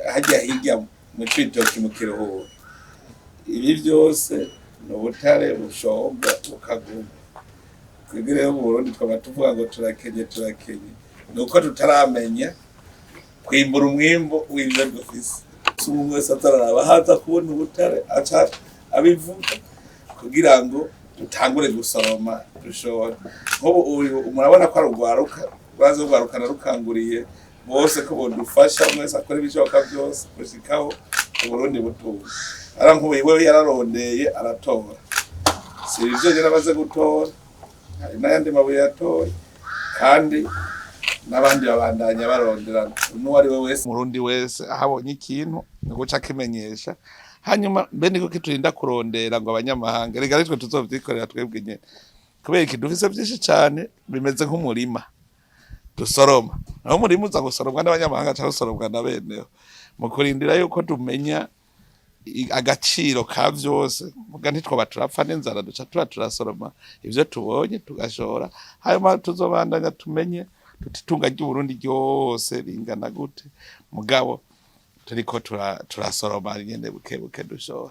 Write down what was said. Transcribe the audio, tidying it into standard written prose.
Hajya hirya mu Cibitoki, mu Kiruhura, ibi vyose ni ubutare bushorwa bukaguma. Twebwe rero mu Burundi twaba tuvuga ngo turakenye, turakenye, ni uko tutaramenya kwimbura umwimbu w'ivyo dufise. Umwe wese azararaba haza kubona ubutare aca abivuga kugira ngo dutangure gusoroma dushore. Nk'ubu uyu murabona ko ari urwaruka rwaza rwarukana rukanguriye bose ko bodufasha, umwe wese akora ibishoboka byose gushikaho Uburundi butunga. Ara nk'ubu iwe yararondeye aratora, si ivyo nyene amaze gutora, hari n'ayandi mabuye yatoye, kandi n'abandi babandanya barondera. N'uwo ari we wese, Murundi wese ahabonye ikintu ni guca akimenyesha. Hanyuma mbe niko kiturinda kurondera ngo abanyamahanga, rega aritwe tuzovyikorera twebwe nyene, kubera iki? Dufise vyinshi cane bimeze nk'umurima dusoroma. Naho umurima uza gusoromwa n'abanyamahanga canke usoromwa na beneho, mu kurindira yuko tumenya agaciro ka vyose, muga ntitwoba turapfa n'inzara, duca tuba turasoroma ivyo tubonye tugashora. Hanyuma tuzobandanya tumenye tuti itunga ry'Uburundi ryose ringana gute, mugabo turiko turasoroma nyene buke buke dushora.